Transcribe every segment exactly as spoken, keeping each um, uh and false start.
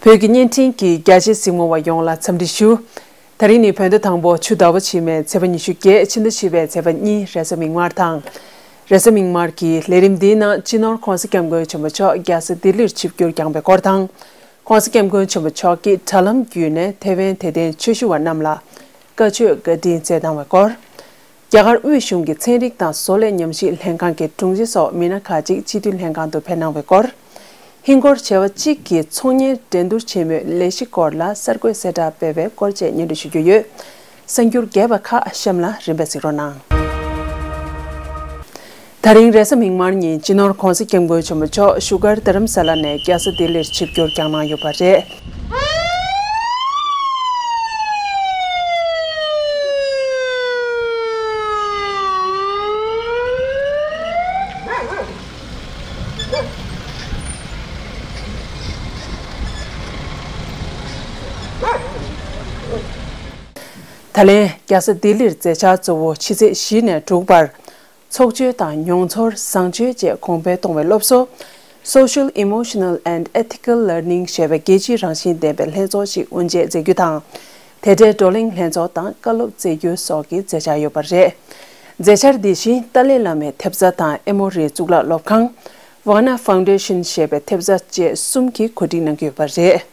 བོད་ཀྱི་བརྙན་འཕྲིན་གྱི་རྒྱ་ཆེའི་གཟིགས་མོ་བ་ཡོངས་ལ་འཚམས་འདྲི་ཞུ། ད་རིང་ནི་བོད་ཟླ་དང་པོ་ཆུ་ཟླ་བ་ཕྱི་མའི་ཚེས་པ་ཉི་ཤུ་བརྒྱད། ཕྱི་ཟླ་བཞི་པའི་ཚེས་པ་གཉིས། རེས་གཟའ་མིག་དམར་དང་། རེས་གཟའ་མིག་དམར་གྱི་ལས་རིམ་འདིའི་ནང་སྤྱི་ནོར་༧གོང་ས་༧སྐྱབས་མགོན་ཆེན་པོ་མཆོག་རྒྱལ་ས་ལྡི་ལིར་ཆིབས་བསྒྱུར་བསྐྱངས་པའི་སྐོར་དང་། ༧གོང་ས་༧སྐྱབས་མགོན་ཆེན་པོ་མཆོག་གིས་དྲ་ལམ་བརྒྱུད་ནས་ཐེ་ཝན་དད་ལྡན་ཆོས་ཞུ་བ་རྣམས་ལ་བཀའ་ཆོས་བཀའ་དྲིན་སྩལ་གནང་བའི་སྐོར། རྒྱ་གར་དབུས་གཞུང་གི་ཚན་རིག་དང་བཟོ་ལས་ཉམས་ཞིབ་ལྷན་ཁང་གི་དྲུང་ཆེ་སོགས་མི་སྣ་ཁག་ཅིག་སྤྱི་འཐུས་ལྷན་ཁང་དུ་ཕེབས་གནང་བའི་སྐོར། ཧིན་སྒོར་བྱེ་བ་གཅིག་གི་ཚོང་གཉེར་འགྲན་བསྡུར་ཆེན་མོའི་ལས་གཞི་སྐོར་ལ་གསར་འགོད་གསལ་བསྒྲགས་སྤེལ་བའི་སྐོར་བཅས་སྙན་སྒྲོན་ཞུ་རྒྱུ་ཡོད། གསར་འགྱུར་རྒྱས་པ་ཁག་གཤམ་ལ་རིམ་པས་གཟིགས་རོགས་གནང་། ད་རིང་རེས་གཟའ་མིག་དམར་ཉིན་སྤྱི་ནོར་༧གོང་ས་༧སྐྱབས་མགོན་ཆེན་པོ་མཆོག་བཞུགས་སྒར་རྡ་རམ་ས་ལ་ནས་རྒྱལ་ས་ལྡི་ལིར་ཆིབས་བསྒྱུར་བསྐྱངས་གནང་ཡོད་པ་རེད། ད་ལན་རྒྱལ་ས་ལྡི་ལིར་མཛད་འཆར་གཙོ་བོ་ཕྱི་ཚེས་བཞི་ནས་དྲུག་བར། ཚོགས་ཆོས་དང་མྱོང་ཚོར་བཟང་སྤྱོད་བཅས་གོང་འཕེལ་གཏོང་བའི་སློབ་གསོ། Social Emotional and Ethical Learning ཞེས་པའི་རྒྱལ་སྤྱིའི་རང་བཞིན་ལྡན་པའི་ལྷན་ཚོགས་ཤིག་དབུ་འབྱེད་མཛད་རྒྱུ་དང་། དེ་འབྲེལ་བགྲོ་གླེང་ལྷན་ཚོགས་དང་བཀའ་སློབ་སྩལ་རྒྱུ་སོགས་ཀྱི་མཛད་འཆར་ཡོད་པ་རེད། མཛད་འཆར་འདི་བཞིན་ཏཱ་ལའི་བླ་མའི་ཐེབས་རྩ་དང་ཨེ་མོ་རི་གཙུག་ལག་སློབ་ཁང་། Vana Foundation ཞེས་པའི་ཐེབས་རྩ་བཅས་གསུམ་གྱིས་གོ་སྒྲིག་གནང་གི་ཡོད་པ་རེད།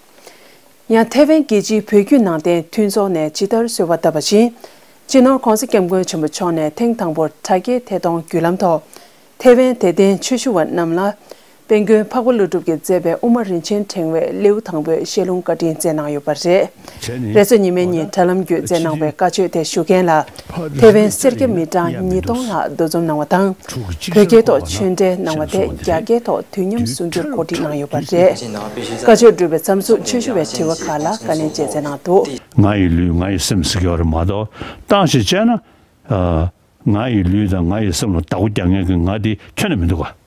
ཡང་ཐེ་ཝན་རྒྱལ་སྤྱིའི་བོད་བརྒྱུད་ནང་བསྟན་མཐུན་ཚོགས་ནས་ཇི་ལྟར་གསོལ་བ་བཏབ་པ་བཞིན། སྤྱི་ནོར་༧གོང་ས་༧སྐྱབས་མགོན་ཆེན་པོ་མཆོག་ནས་ཐེངས་དང་པོར་དྲ་རྒྱའི་ཐད་གཏོང་བརྒྱུད་ལམ་ཐོག་ཐེ་ཝན་དད་ལྡན་ཆོས་ཞུ་བ་རྣམས་ལ། དཔལ་མགོན་འཕགས་པ་ཀླུ་སྒྲུབ་ཀྱིས་མཛད་པའི་དབུ་མ་རིན་ཆེན་ཕྲེང་བའི་ལེའུ་དང་པོའི་བཤད་ལུང་བཀའ་དྲིན་སྩལ་གནང་ཡོད་པ་རེད། རེས་གཟའ་ཉི་མའི་ཉིན་དྲ་ལམ་བརྒྱུད་སྩལ་གནང་བའི་བཀའ་ཆོས་དེ་ཞུ་མཁན་ལ། ཐེ་ཝན་སེར་སྐྱ་མི་གྲངས་ཉིས་སྟོང་ལྷག་འདུ་འཛོམས་གནང་བ་དང་། བོད་སྐད་ཐོག་ཆོས་འབྲེལ་གནང་བ་དེ་རྒྱ་སྐད་ཐོག་དུས་མཉམ་གསུང་སྒྱུར་གོ་སྒྲིག་གནང་ཡོད་པ་རེད། བཀའ་ཆོས་སྒྲུབ་པའི་མཚམས་སུ་ཆོས་ཞུ་བའི་དྲི་བ་ཁག་ལ་བཀའ་ལན་བཅས་སྩལ་གནང་འདུག། ང་ཡི་ལུས་ང་ཡི་སེམས་ཟེར་གྱི་ཡོད་རེད་མ་གཏོགས་བཏང་ཞིག་བྱས་ན། ཨ། ང་ཡི་ལུས་དང་ང་ཡི་སེམས་ལ་བདག་པོ་རྒྱག་མཁན་གྱི་ང་དེ་ཁྱོན་ནས་མི་འདུག་ག།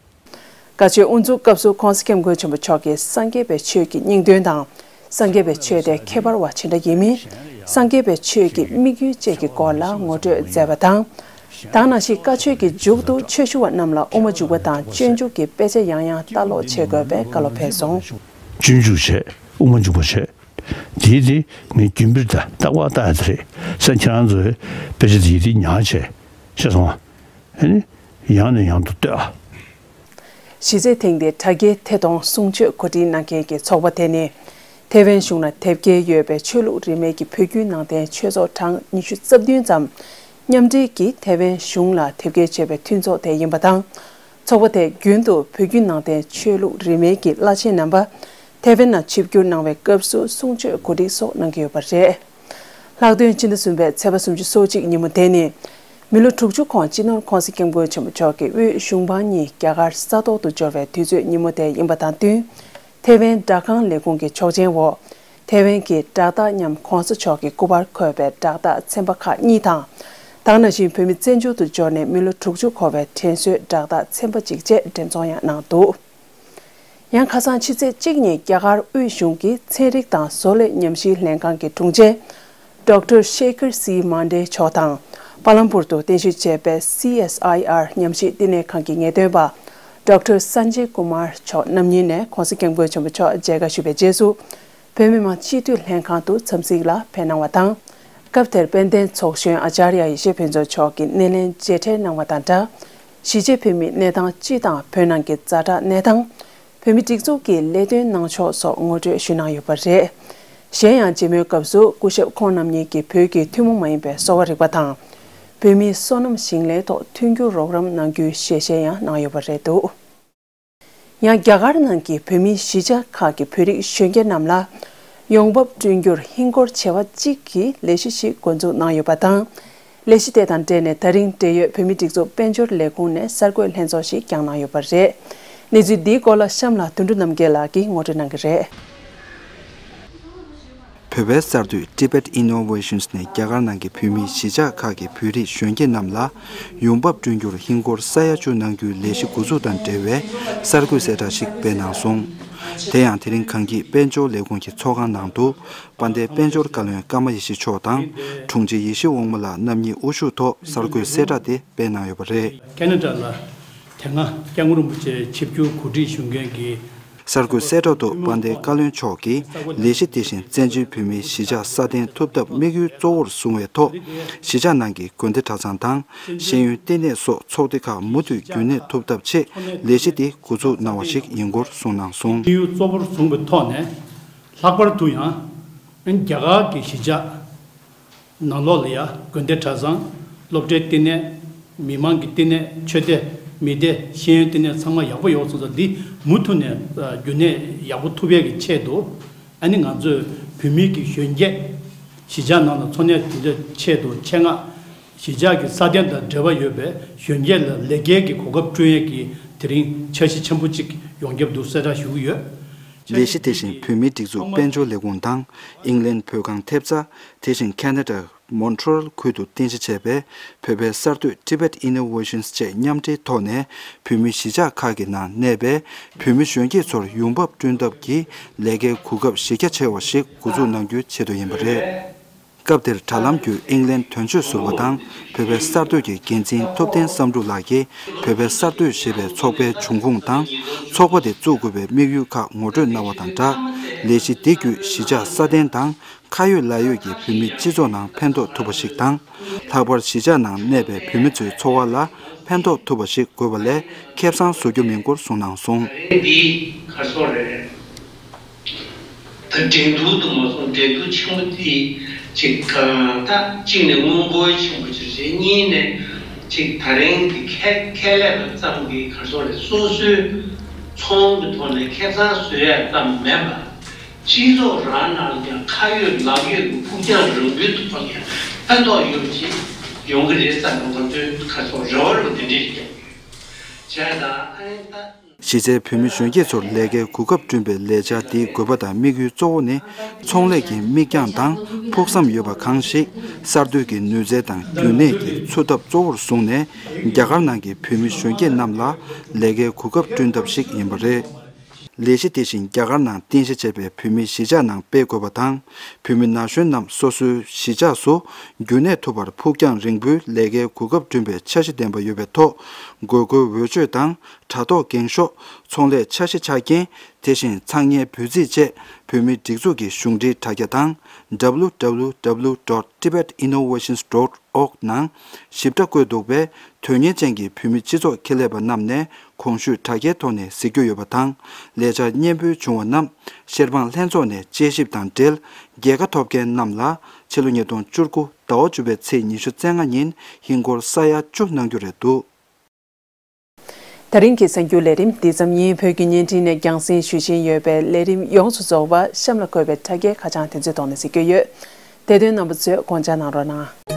བཀའ་ཆོས་དབུ་འཛུགས་སྐབས་སུ་༧གོང་ས་༧སྐྱབས་མགོན་ཆེན་པོ་མཆོག་གིས་སངས་རྒྱས་པའི་ཆོས་ཀྱི་སྙིང་དོན་དང་། སངས་རྒྱས་པའི་ཆོས་དེ་ཁྱད་པར་བ་ཇི་འདྲ་ཡིན་མིན། སངས་རྒྱས་པའི་ཆོས་ཀྱི་དམིགས་ཡུལ་བཅས་ཀྱི་སྐོར་ལ་ངོ་སྤྲོད་མཛད་པ་དང་། དེ་ནང་བཞིན་བཀའ་ཆོས་ཀྱི་མཇུག་ཏུ་ཆོས་ཞུ་བ་རྣམས་ལ་དབུ་མ་འཇུག་པ་དང་སྤྱོད་འཇུག་གི་དཔེ་ཆ་ཡང་ཡང་ལྟ་ཀློག་བྱེད་དགོས་པའི་བཀའ་སློབ་ཕེབས་སོང་། སྤྱོད་འཇུག་བྱས། དབུ་མ་འཇུག་པ་བྱས། དེའི་དེ་ངས་རྒྱུན་སྤེལ་དང་རྟག་པར་ལྟ་ཡ་དེ་རེད། སེམས་ཁྱེད་རང་ཚོས་དཔེ་ཆ་དེའི་དེ་ཉར་བྱས། ཤེས་སོང་ཨ། ཨ་ནི། ཡང་ནས་ཡང་དུ་ལྟོས་ཨ། གཞི་རྩའི་ཐེངས་འདིའི་དྲ་རྒྱའི་ཐད་གཏོང་གསུང་ཆོས་གོ་སྒྲིག་གནང་མཁན་གྱི་ཚོགས་པ་དེ་ནི། ཐེ་ཝན་གཞུང་ལ་དེབ་སྐྱེལ་ཡོད་པའི་ཆོས་ལུགས་རིས་མེད་ཀྱི་བོད་བརྒྱུད་ནང་བསྟན་ཆོས་ཚོགས་གྲངས་ཉི་ཤུ་རྩ་བདུན་ཙམ་མཉམ་འབྲེལ་གྱིས་ཐེ་ཝན་གཞུང་ལ་དེབ་སྐྱེལ་བྱས་པའི་མཐུན་ཚོགས་དེ་ཡིན་པ་དང་། ཚོགས་པ་དེས་རྒྱུན་དུ་བོད་བརྒྱུད་ནང་བསྟན་ཆོས་ལུགས་རིས་མེད་ཀྱི་བླ་ཆེན་རྣམ་པ་ཐེ་ཝན་ནང་ཆིབས་བསྒྱུར་གནང་བའི་སྐབས་སུ་གསུང་ཆོས་གོ་སྒྲིག་སོགས་གནང་གི་ཡོད་པ་རེད། ལྷག་དོན་སྤྱི་ཟླ་གསུམ་པའི་ཚེས་པ་སུམ་ཅུ་སོ་གཅིག་ཉིན་མོ་དེ་ནི། མི་ལོ་དྲུག་ཅུ་གོང་སྤྱི་ནོར་༧གོང་ས་༧སྐྱབས་མགོན་ཆེན་པོ་མཆོག་གིས་དབུས་གཞུང་འབངས་གཉིས་རྒྱ་གར་ས་ཐོག་ཏུ་འབྱོར་བའི་དུས་ཚོད་ཉིན་མོ་དེ་ཡིན་པ་དང་བསྟུན། ཐེ་ཝན་སྦྲག་ཁང་ལས་ཁུངས་ཀྱི་ཆོག་མཆན་འོག་ཐེ་ཝན་གྱི་བསྒྲགས་རྟགས་མཉམ་༧གོང་ས་མཆོག་གི་སྐུ་པར་འཁོད་པའི་བསྒྲགས་རྟགས་ཚན་པ་ཁག་གཉིས་དང་། དེ་ནང་བཞིན་བོད་མི་བཙན་བྱོལ་དུ་འབྱོར་ནས་མི་ལོ་དྲུག་ཅུ་འཁོར་བའི་དྲན་གསོའི་བསྒྲགས་རྟགས་ཚན་པ་གཅིག་བཅས་འགྲེམས་ཚོང་ཡང་གནང་འདུག། ཡང་ཁ་སང་ཕྱི་ཚེས་གཅིག་ཉིན་རྒྱ་གར་དབུས་གཞུང་གི་ཚན་རིག་དང་བཟོ་ལས་ཉམས་ཞིབ་ལྷན་ཁང་གི་དྲུང་ཆེ། Doctor Shekhar C Mande མཆོག་དང་། པ་ལམ་པུར་དུ་རྟེན་གཞི་བྱས་པའི་སི་ཨེས་ཨའི་ཨར་ཉམས་ཞིབ་བསྟི་གནས་ཁང་གི་ངེས་སྟོན་པ། Doctor Sanjay Kumar མཆོག་རྣམ་གཉིས་ནས་༧གོང་ས་༧སྐྱབས་མགོན་ཆེན་པོ་མཆོག་མཇལ་ཁ་ཞུས་པའི་རྗེས་སུ། བོད་མི་མང་སྤྱི་འཐུས་ལྷན་ཁང་དུ་འཚམས་གཟིགས་ལ་ཕེབས་གནང་བ་དང་། སྐབས་དེར་དཔལ་ལྡན་ཚོགས་གཞོན་ཨ་ཅཱརྱ་ཡེ་ཤེས་ཕུན་ཚོགས་མཆོག་གིས་སྣེ་ལེན་མཇལ་འཕྲད་གནང་བ་དང་སྦྲགས། གཞིས་བྱེས་བོད་མིའི་གནས་སྟངས་སྤྱི་དང་བོད་ནང་གི་ཛ་དྲག་གནས་སྟངས། བོད་མི་སྒྲིག་འཛུགས་ཀྱི་ལས་དོན་གནང་ཕྱོགས་སོགས་ངོ་སྤྲོད་ཞུས་གནང་ཡོད་པ་རེད། གཞན་ཡང་མཇལ་མོལ་སྐབས་སུ་སྐུ་ཞབས་ཁོང་རྣམ་གཉིས་ཀྱིས་བོད་ཀྱི་ཐུན་མོང་མ་ཡིན་པའི་གསོ་བ་རིག་པ་དང་། བོད་མིའི་སོ་ནམ་ཞིང་ལས་ཐོག་མཐུན་འགྱུར་རོགས་རམ་གནང་རྒྱུའི་ཞལ་བཞེས་ཡང་གནང་ཡོད་པ་རེད་འདུག། ཡང་རྒྱ་གར་ནང་གི་བོད་མིའི་གཞིས་ཆགས་ཁག་གི་བོད་རིགས་གཞོན་སྐྱེས་རྣམས་ལ་ཡོང་འབབ་བསྐྲུན་རྒྱུར་ཧིན་སྒོར་བྱེ་བ་གཅིག་གི་ལས་གཞི་ཞིག་འགོ་འཛུགས་གནང་ཡོད་པ་དང་། ལས་གཞི་དེ་དང་འབྲེལ་ནས་ད་རིང་འབྲེལ་ཡོད་བོད་མི་སྒྲིག་འཛུགས་དཔལ་འབྱོར་ལས་ཁུངས་ནས་གསར་འགོད་ལྷན་ཚོགས་ཤིག་བསྐྱངས་གནང་ཡོད་པ་རེད། གནས་ཚུལ་འདིའི་སྐོར་ལ་གཤམ་ལ་དོན་གྲུབ་རྣམ་རྒྱལ་ལགས་ཀྱིས་ངོ་སྤྲོད་གནང་གི་རེད། བོད་པའི་གསར་གཏོད་Tibet Innovations ནས་རྒྱ་གར་ནང་གི་བོད་མིའི་གཞིས་ཆགས་ཁག་གི་བོད་རིགས་གཞོན་སྐྱེས་རྣམས་ལ་ཡོང་འབབ་བསྐྲུན་རྒྱུར་ཧིན་སྒོར་ས་ཡ་བཅུ་གནང་རྒྱུའི་ལས་གཞི་འགོ་འཛུགས་དང་འབྲེལ་བའི་གསར་འགོད་གསལ་བསྒྲགས་ཤིག་སྤེལ་གནང་སོང་། དེ་ཡང་དེ་རིང་གངས་སྐྱིད་དཔལ་འབྱོར་ལས་ཁུངས་ཀྱི་ཚོགས་ཁང་ནང་དུ། དཔལ་ལྡན་དཔལ་འབྱོར་བཀའ་བློན་ཀརྨ་ཡེ་ཤེས་མཆོག་དང་། དྲུང་ཆེ་ཡེ་ཤེས་དབང་མོ་ལགས་རྣམ་གཉིས་དབུ་བཞུགས་ཐོག་གསར་འགོད་གསལ་བསྒྲགས་དེ་སྤེལ་གནང་ཡོད་པ་རེད། ཁེ་ན་ཌ་ལ་དེ་སྔ་སྐྱབས་མགོན་རིན་པོ་ཆེ་ཆིབས་བསྒྱུར་གོ་སྒྲིག་ཞུ་མཁན་གྱི་ གསར་འགོད་གསལ་བསྒྲགས་ཐོག་དཔལ་ལྡན་བཀའ་བློན་མཆོག་གིས་ལས་གཞི་དེ་བཞིན་བཙན་བྱོལ་བོད་མིའི་གཞིས་ཆགས་སྲ་བརྟན་ཐུབ་ཐབས་དམིགས་ཡུལ་གཙོ་བོར་བཟུང་བའི་ཐོག་གཞིས་ཆགས་ནང་གི་དགོན་སྡེ་གྲྭ་ཚང་དང་ཤེས་ཡོན་ལྟེ་གནས་སོགས་ཚོགས་སྡེ་ཁག་མུ་མཐུད་རྒྱུན་གནས་ཐུབ་ཐབས་ཆེད་ལས་གཞི་དེ་འགོ་འཛུགས་གནང་བ་ཞིག་ཡིན་སྐོར་གསུངས་གནང་སོང་། དམིགས་ཡུལ་གཙོ་བོར་བཟུང་བའི་ཐོག་ནས་ལྷག་པར་དུ་ཡང་རྒྱ་གར་གྱི་གཞིས་ཆགས་ནང་ལོགས་ལ་ཡ་དགོན་སྡེ་གྲྭ་ཚང་། སློབ་གྲྭའི་ལྟེ་གནས། མི་མང་གི་ལྟེ་གནས། ཆོས་སྡེ། མི་སྡེ། ཤེས་ཡོན་ལྟེ་གནས་ཚང་མ་ཡག་པོ་ཡོད་སོང་ཙང་འདི་མུ་མཐུད་ནས་རྒྱུན་གནས་ཡག་པོ་ཐུབ་ཡས་ཀྱི་ཆེད་དུ། ཨ་ནི་ང་ཚོས་བོད་མི་གི་གཞོན་སྐྱེས་གཞིས་ཆགས་ནང་ལ་འཚོ་གནས་དེ་འདྲ་ཆེད་དུ་ཆེད་མངགས། གཞིས་ཆགས་ཀྱི་སྲ་བརྟན་དང་འབྲེལ་བ་ཡོད་པའི་གཞོན་སྐྱེས་ལ་ལས་ཀའི་གི་གོ་སྐབས་བསྐྲུན་ཡས་ཀྱི་དེ་རིང་འཆར་གཞི་ཆེན་པོ་གཅིག་ཡོངས་ཁྱབ་ཏུ་གསལ་བསྒྲགས་ཞུ་གི་ཡོད། ལས་གཞི་དེ་བཞིན་བོད་མིའི་སྒྲིག་འཛུགས་དཔལ་འབྱོར་ལས་ཁུངས་དང་། ཨིང་ལན་བོད་ཁང་ཐེབས་རྩ། དེ་བཞིན་ཁེ་ན་ཌ་མོན་ཊི་རེལ་ཁུལ་དུ་རྟེན་གཞི་བྱས་པའི་བོད་པའི་གསར་གཏོད་Tibet Innovations་བཅས་མཉམ་འབྲེལ་ཐོག་ནས་བོད་མི་གཞིས་ཆགས་ཁག་གི་ནང་གནས་པའི་བོད་མི་གཞོན་སྐྱེས་ཚོར་ཡོང་འབབ་བསྐྲུན་ཐབས་ཀྱི་ལས་ཀའི་གོ་སྐབས་གཞི་རྒྱ་ཆེ་བ་ཞིག་འགོ་འཛུགས་གནང་རྒྱུའི་ཆེད་དུ་ཡིན་པ་རེད། སྐབས་དེར་དྲ་ལམ་བརྒྱུད་ཨིང་ལན་དོན་གཅོད་ཟུར་པ་དང་བོད་པའི་གསར་གཏོད་ཀྱི་འགན་འཛིན་ཐུབ་བསྟན་བསམ་འགྲུབ་ལགས་ཀྱིས་བོད་པའི་གསར་གཏོད་ཞེས་པའི་ཚོགས་པའི་འབྱུང་ཁུངས་དང་། ཚོགས་པ་དེ་བཙུགས་དགོས་པའི་དམིགས་ཡུལ་ཁག་ངོ་སྤྲོད་གནང་བ་དང་སྦྲགས། ལས་གཞི་འདི་བརྒྱུད་གཞིས་ཆགས་སྲ་བརྟན་དང་ཁ་ཡོད་ལག་ཡོད་ཀྱི་བོད་མི་སྤྱི་ཚོགས་ནང་ཕན་ཐོགས་ཐུབ་པ་ཞིག་དང་། ལྷག་པར་གཞིས་ཆགས་ནང་གནས་པའི་བོད་མི་ཚོའི་འཚོ་བ་ལ་ཕན་ཐོགས་ཐུབ་པ་ཞིག་དགོས་པ་ལས་ཁེ་བཟང་བཟོ་རྒྱུ་མིན་སྐོར་གསུངས་གནང་སོང་། འདི་ག་སོགས་རེད། ད་འགྲན་བསྡུར་དུ་མ་སོང་། འགྲན་བསྡུར་ཆེན་པོ་དེ་ཅིག་ག་ད་གཅིག་ནས་དངུལ་སྒོར་ཆེན་པོ་ཅིག་རེད། གཉིས་ནས་ཅིག་ད་རིང་གི་ཁེ་ཁེ་ལས་པ་ཙམ་གྱི་ག་སོགས་རེད། སོ་སོའི་ཚོང་གི་ཐོག་ནས་ཁེ་བཟང་བཟོ་ཡ་ཙམ་མིན་པ། སྤྱི་ཚོགས་རང་ནང་ལ་ཀྱང་ཁ་ཡོད་ལག་ཡོད་ཀྱི་ཕུགས་རྒྱང་རིང་པོའི་ཐོག་ནས་ཕན་ཐོགས་ཡོད་ཅིག་ཡོང་གི་རེད་བསམ་པའི་ང་ཚོའི་ཁ་སོགས་རེ་བ་རུ་དེ་འདྲས་ཀྱང་ཡོད། བྱས་ཙང་ཨ་ནི་ད། གཞི་རྩའི་བོད་མི་གཞོན་སྐྱེས་ཚོར་ལས་ཀའི་གོ་སྐབས་བསྐྲུན་པའི་ལས་འཆར་འདིའི་དགོས་པ་དང་དམིགས་ཡུལ་གཙོ་བོ་ནི། ཚོང་ལས་ཀྱི་མིག་རྒྱང་དང་ཕུགས་བསམ་ཡོད་པ་གང་ཞིག་གསར་གཏོད་ཀྱི་ནུས་རྩལ་དང་རྒྱུན་གནས་ཀྱི་ཚུད་ཐབས་གཙོ་བོར་བཟུང་ནས། རྒྱ་གར་ནང་གི་བོད་མི་གཞོན་སྐྱེས་རྣམས་ལ་ལས་ཀའི་གོ་སྐབས་བསྐྲུན་ཐབས་ཤིག་ཡིན་པ་རེད། ལས་གཞི་དེ་བཞིན་རྒྱ་གར་ནང་རྟེན་གཞི་བྱས་པའི་བོད་མིའི་གཞིས་ཆགས་ནང་སྤེལ་དགོས་པ་དང་། བོད་མི་ན་གཞོན་རྣམས་སོ་སོའི་གཞིས་ཆགས་སུ་རྒྱུན་གནས་ཐུབ་པར་ཕུགས་རྒྱང་རིང་པོའི་ལས་ཀའི་གོ་སྐབས་བསྐྲུན་པའི་འཆར་གཞི་ལྡན་པ་ཡོད་པའི་ཐོག་དགོས་མཁོའི་འོས་ཆོས་དང་། དྲ་ཐོག་འགེངས་ཤོག་ཚོང་ལས་འཆར་གཞི་ཆ་རྐྱེན། དེ་བཞིན་འཚང་ཉའི་འབོད་ཚིག་བཅས་བོད་མིའི་སྒྲིག་འཛུགས་ཀྱི་གཞུང་འབྲེལ་དྲ་རྒྱ་དང་། W W W dot tibet innovations dot org ནང་ཞིབ་ཕྲ་བཀོད་འདུག་པས། དོན་གཉེར་ཅན་གྱི་བོད་མི་སྤྱི་ཚོགས་ཁེ་ལས་པ་རྣམས་ནས་གོང་ཞུས་དྲ་རྒྱའི་ཐོག་ནས་གཟིགས་རྒྱུ་ཡོད་པ་དང་། ལས་འཆར་སྙན་འབུལ་བྱུང་བ་རྣམས་ཤེར་པང་ལྷན་ཚོགས་ནས་དཔྱད་ཞིབ་དང་འབྲེལ། རྒྱལ་ཁ་ཐོབ་མཁན་རྣམས་ལ་ཕྱི་ལོ་ཉིས་སྟོང་བཅུ་དགུ་ཟླ་བ་བཅུ་པའི་ཚེས་ཉི་ཤུ་རྩ་ལྔ་ཉིན་ཧིན་སྒོར་ས་ཡ་བཅུ་གནང་རྒྱུ་རེད་འདུག། ད་རིང་གི་གསར་འགྱུར་ལས་རིམ་འདི་ཙམ་ཡིན། བོད་ཀྱི་བརྙན་འཕྲིན་ནས་རྒྱང་སྲིང་ཞུ་བཞིན་ཡོད་པའི་ལས་རིམ་ཡོངས་སུ་རྫོགས་པ་གཤམ་ལ་འཁོད་པའི་དྲ་རྒྱའི་ཁ་བྱང་དེ་ཚོའི་ཐོག་ནས་གཟིགས་རྒྱུ་ཡོད། དེ་དོན་རྣམ་པ་ཚོས་དགོངས་འཇགས་གནང་རོགས་གནང་།